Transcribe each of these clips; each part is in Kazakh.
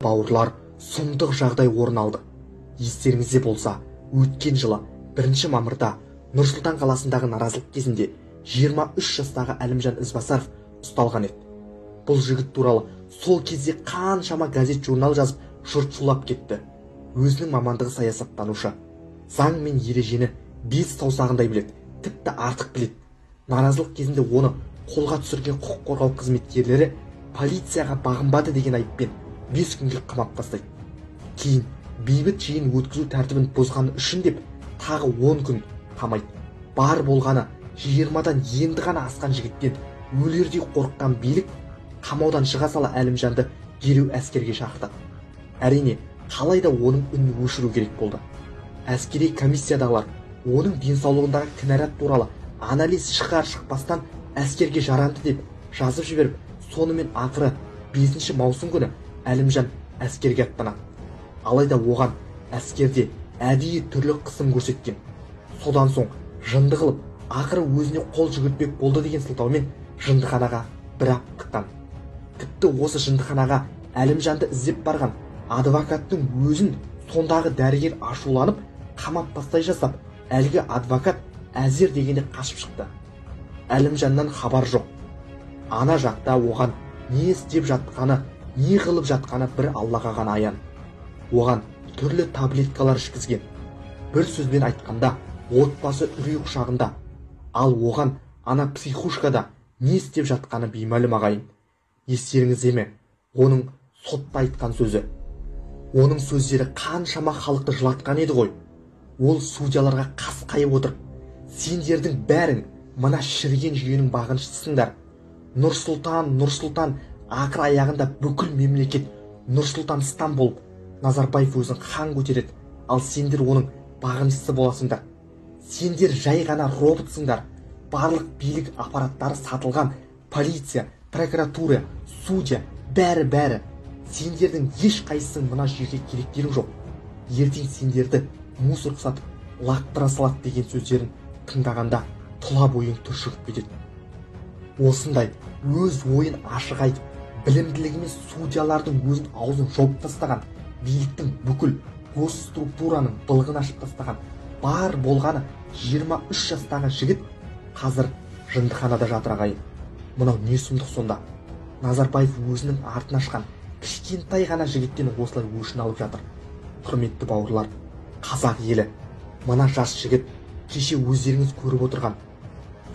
Бауырлар, сұмдық жағдай орын алды. Естеріңізде болса, өткен жылы 1 мамырда Нұр-Сұлтан қаласындағы наразылық кезінде 23 жастағы Әлімжан Ізбасаров ұсталған еді. Бұл жігіт туралы сол кезде қаншама газет журнал жазып, жұрт шулап кетті. Өзінің мамандығы саясаттанушы. Заң мен ережені бес саусағындай біледі, тіпті артық біледі. Наразылық кезінде оны қолға түсірген құқық қорғау қызметкерлері полицияға бағынбады деген айыппен 5 күнге қамап тастайды. Кейін бейбіт жиын өткізу тәртібін бұзғаны үшін деп тағы 10 күн қамайды. Бар болғаны 20-дан енді ғана асқан жігіттен өлердей қорыққан билік қамаудан шыға сала Әлімжанды дереу әскерге шақыртады. Әрине, қалай да оның үнін өшіру керек болды. Әскери комиссиядағылар оның денсаулығындағы кінәрат туралы анализ шығар шықпастан әскерге жарамды деп жазып жіберіп, сонымен ақыры 5 маусым күні Әлімжан әскерге аттанады. Алайда оған әскерде әдейі түрлі қысым көрсеткен. Содан соң жынды қылып, ақыры өзіне қол жүгіртпек болды деген сылтаумен жындыханаға бір ақ тыққан. Тіпті осы жындыханаға Әлімжанды іздеп барған адвокаттың өзін сондағы дәрігер ашуланып, қамап тастай жасап, әлгі адвокат әзер дегенде қашып шықты. Әлімжаннан хабар жоқ. Ана жақта оған не істеп жатқаны, не қылып жатқаны бір Аллаға ғана аян. Оған түрлі таблеткалар ішкізген. Бір сөзбен айтқанда, отбасы үрей құшағында. Ал оған ана психушкада не істеп жатқаны беймәлім ағайын. Естеріңізде ме, оның сотта айтқан сөзі? Оның сөздері қаншама халықты жылатқан еді ғой. Ол судьяларға қасқайып отырып, сендердің бәрің мына шіріген жүйенің бағыныштысыңдар. Нұр-Сұлтан, Нұр-Сұлтан, ақыр аяғында бүкіл мемлекет Нұр-Сұлтанстан болып, Назарбаев өзін хан көтереді, ал сендер оның бағыныштысы боласыңдар. Сендер жай ғана роботсыңдар. Барлық билік аппараттары сатылған, полиция, прокуратура, судья, бәрі-бәрі. Сендердің ешқайсысың мына жүйеге керектерің жоқ. Ертең сендерді мусор сатып, лақтыра салады деген сөздерін тыңдағанда тұла бойың түршігіп кетеді. Осындай өз ойын ашық айтып, білімділігімен судьялардың өзін аузын жауып тастаған, биліктің бүкіл госструктураның былығын ашып тастаған, бар болғаны 23 жастағы жігіт қазір жындыханада жатыр ағайын. Мынау не сұмдық сонда? Назарбаев өзінің артын ашқан кішкентай ғана жігіттен осылай өшін алып жатыр. Құрметті бауырлар, қазақ елі, мына жас жігіт кеше өздеріңіз көріп отырған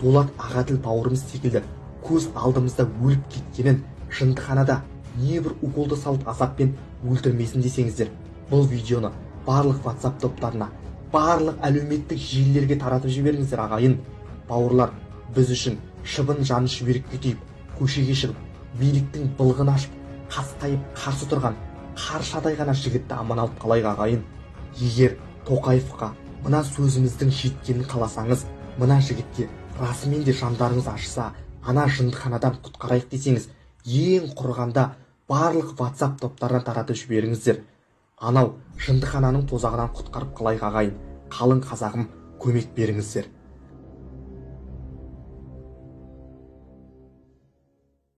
Дулат Ағаділ бауырымыз секілді көз алдымызда өліп кеткенін жындыханада небір уколды салып азаппен өлтірмесін десеңіздер, бұл видеоны барлық WhatsApp топтарына, барлық әлеуметтік желілерге таратып жіберіңіздер ағайын. Бауырлар, біз үшін шыбын жанын шүберекке түйіп, көшеге шығып, биліктің былығын ашып, қасқайып қарсы тұрған қаршадай ғана жігітті аман алып қалайық ағайын. Егер Тоқаевқа мына сөзіміздің жеткенін қаласаңыз, мына жігітке расымен де жандарыңыз ашса, ана жындыханадан құтқарайық десеңіз, ең құрығанда барлық WhatsApp топтарынан таратып жіберіңіздер. Анау жындыхананың тозағынан құтқарып қалайық ағайын. Қалың қазағым, көмек беріңіздер.